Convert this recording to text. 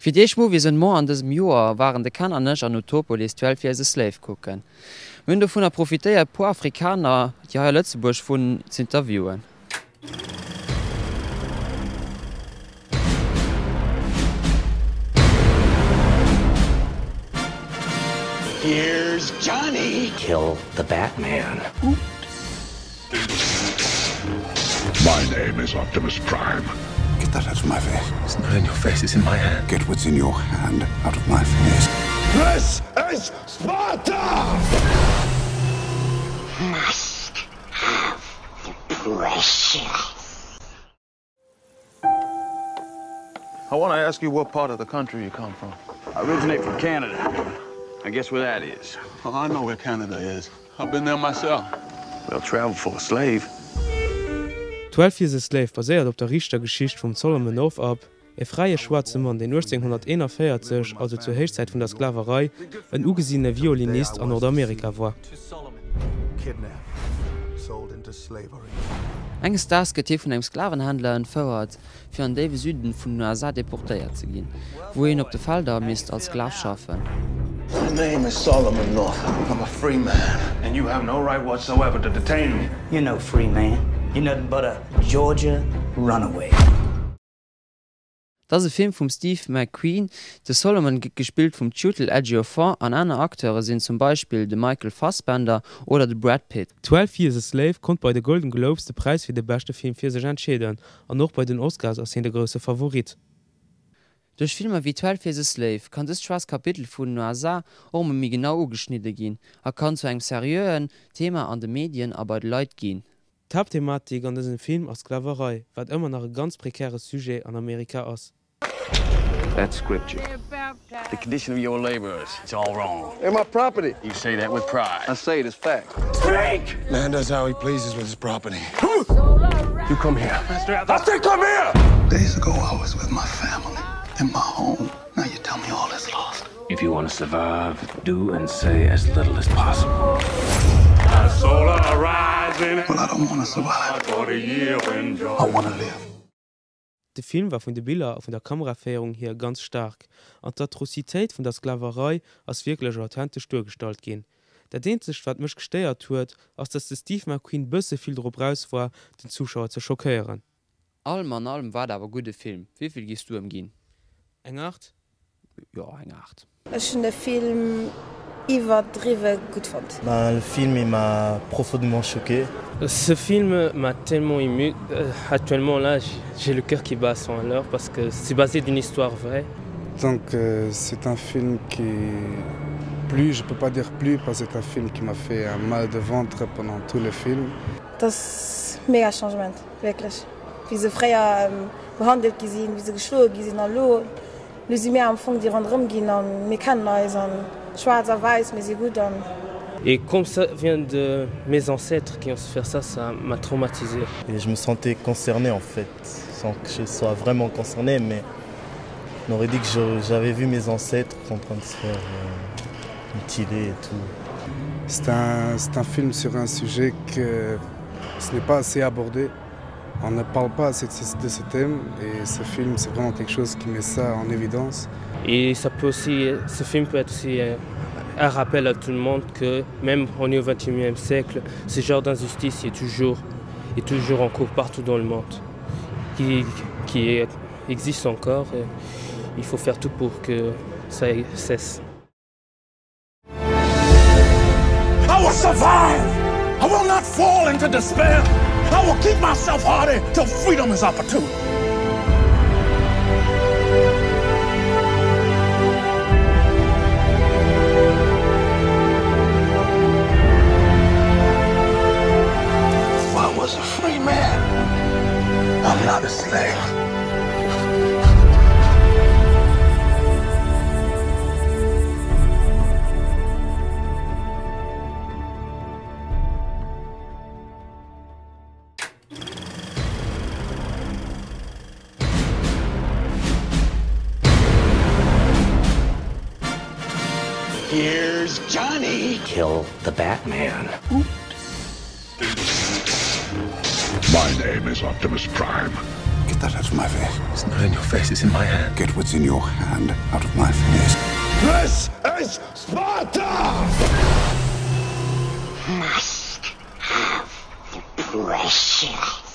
Fir d'éischt Movies and More an dësem Joer waren de Ken an ech an Utopolis 12 Years a Slave kucken. Mir hunn dovunner profitéiert puer Afrikaner déi hei a Lëtzebuerg wunnen z'interviewen. Here's Johnny! Kill the Batman. My name is Optimus Prime. Get that out of my face. It's not in your face, it's in my hand. Get what's in your hand out of my face. This is Sparta! Must have the precious. I want to ask you what part of the country you come from. I originate from Canada. I guess where that is. Well, I know where Canada is. I've been there myself. Well traveled for a slave. 12 Years a Slave baséiert op der riichter Geschicht vum Solomon Northup, e fräie schwaarze Mann, deen 1841, also zur Héichzäit vun der Sklaverei, en ugesinne Violinist an Nordamerika war. Enges Daags gëtt hie vun engem Sklavenhändler entfouert, fir an déiwe Süden vun den USA deportéiert ze ginn, wou hien op de Felder misst als Sklav schaffen. My name is Solomon Northup. I'm a free man. And you have no right whatsoever to detain me. You're no free man. You're nothing but a Georgia runaway. Et ass e Film vum Steve McQueen. De Solomon gëtt gespillt vum Chiwetel Ejiofor an aner Acteure sinn zum Beispill de Michael Fassbender oder de Brad Pitt. 12 Years a Slave konnt bei de Golden Globes de Präis fir de beschte Film fir sech entscheeden an och bei den Oscars ass hien de grousse Favorit. Duerch Filmer wéi 12 Years a Slave kann dëst schwaarzt Kapitel vun den USA och emol méi genau ugeschnidde ginn a kann zu engem seriöen Thema an de Medien a bei de Leit ginn. D'Haaptthematik an dësem Film ass Sklaverei, wat ëmmer nach e ganz prekäre Sujet an Amerika ass. That's scripture. The condition of your laborers, it's all wrong. And my property. You say that with pride. I say it as fact. Speak! Man does how he pleases with his property. You come here. I say come here! Days ago I was with my family in my home. Now you tell me all is lost. If you want to survive, do and say as little as possible. Well, I don't want to survive. I want to live. De Film war vun de Biller a vun der Kameraféierung hier ganz staark, an d'Atrocitéit vun der Sklaverei ass wierklech authentesch duergestallt ginn. Dat eenzegt wat mech gestéiert huet, ass dass de Steve McQueen bësse vill drop raus war den Zuschauer ze schockéieren. Allem an allem war et awer gudde Film. Wéivill giss du em ginn? Eng 8? Jo, eng 8. Ech hunn de Film iwwerdriwwe gutt fonnt. Ben le film il m'a profondément choqué. Ce film m'a tellement ému actuellement là j'ai le cœur qui bat à 100 à l'heure parce que c'est basé d'une histoire vraie. Donc c'est un film qui plus, je peux pas dire plus parce que c'est un film qui m'a fait un mal de ventre pendant tout le film. Et ass mega Changement, wierklech, wéi se fréier behandelt gi sinn, wéi se geschloe gi sinn an elo Lo si mir am Fong déi ronderëm ginn an mir kennen eis an schwaarz a wäiss, mir si gutt an. Et comme ça vient de mes ancêtres qui ont souffert ça, ça m'a traumatisé. Et je me sentais concerné en fait, sans que je sois vraiment concerné, mais on aurait dit que j'avais vu mes ancêtres en train de se faire mutiler et tout. C'est un, c'est un film sur un sujet que ce n'est pas assez abordé. On ne parle pas assez de ce thème et ce film c'est vraiment quelque chose qui met ça en évidence. Et ça peut aussi, ce film peut être aussi un rappel à tout le monde que même on est au 21e siècle, ce genre d'injustice est toujours, est toujours en cours partout dans le monde, qui, qui existe encore et il faut faire tout pour que ça cesse. I will survive! I will not fall into despair! I will keep myself hardy till freedom is opportune! I was a free man. I'm not a slave. Here's Johnny. Kill the Batman. Oops. My name is Optimus Prime. Get that out of my face. It's not in your face, it's in my hand. Get what's in your hand out of my face. This is Sparta! Must have the pressure.